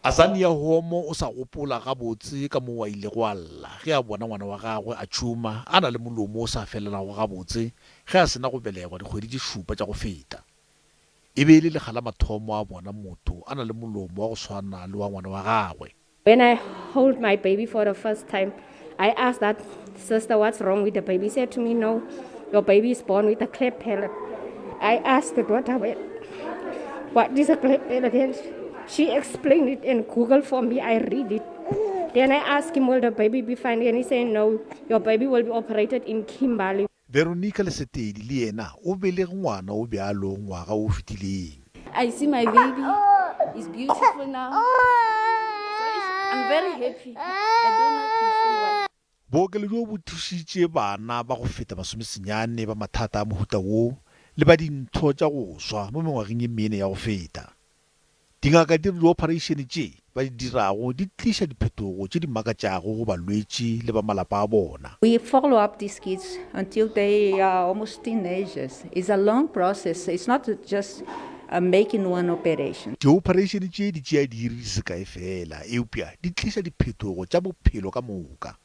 Azania Homo o sa gopola gabotse ka moo a ilego a lla ge a bona ngwana wa gagwe a tšhuma a na le molomo o sa felelago gabotse ge a sena go belegwa dikgwedi tše šupa tša go feta. E be e le lekga la mathomo a bona motho a na le molomo wa go swana le wa ngwana wa gagwe. When I hold my baby for the first time, I asked that sister what's wrong with the baby. He said to me, no, your baby is born with a cleft palate. I asked the daughter, what is a cleft palate? And she explained it in Google for me. I read it. Then I asked him, will the baby be fine? And he said, no, your baby will be operated in Kimberley. Veronica Lesetedi le yena o belege ngwana o bjalo ngwaga o fetileng. I see my baby is beautiful now. I'm very happy. I don't know to say what. Bookelo bjo bo thušitše bana ba go feta masomesenyane ba mathata a mohuta wo le ba dintho tša go swa mo mengwageng ye mene ya go feta. Dingaka di re diophareišene tše ba di dirago di tliša diphetogo tše di makatšago go balwetši le ba malapa a bona. We follow up these kids until they are almost teenagers. It's a long process. It's not just making one operation. Diophareišene tše di tšea diiri di se kae feela, eupša di tliša diphetogo tša bophelo ka moka.